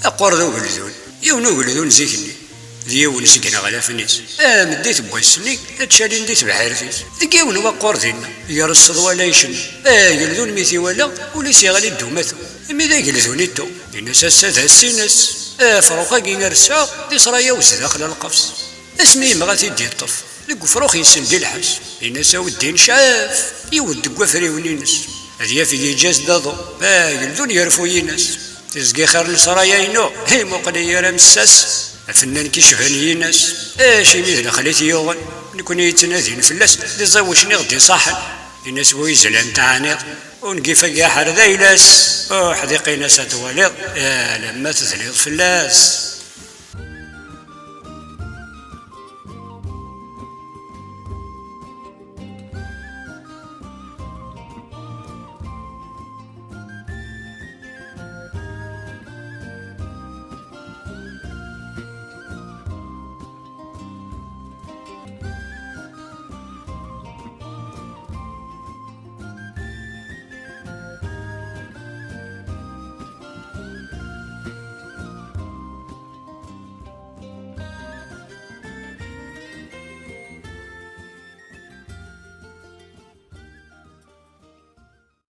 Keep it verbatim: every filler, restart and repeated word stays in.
Aqqur d ugeldun, yiwen ugeldun zik-nni, d yiwen seg ineɣlafen-is. Ameddit n wass-nni, ttcalin di tebḥirt-is. Deg yiwen waqqur dinna, yerseḍ wala icennu. Ageldun mi t-iwala, ul-is yeɣli-d d umatu. Imi d ageldun ittu, yenna-as ass-a d ass-ines. Afrux-agi ara sɛuɣ, d israyaw sdaxel lqefs. Asmi yemɣa ad t-id-iṭṭef, deg ufrux yessen di lḥess, yenna-as a weddi necɛef, iwed deg wafriwen-ines. Ad yaf yeǧǧa-as-d aḍu, ageldun yerfu yinas. Tizgi xir n sraya-inu, hi muqel-iyi ara messas. Afennan kicban yinas, acimi d lexlit yuɣen, nekni yettnadin fell-as, d iẓiwec niɣ d iṣaḥen. Yenna-as bu izlan tɛaniḍ, ungif-agi aḥer d ayla-s, uḥdiq-ines ad twaliḍ, alamma tedliḍ fell-as.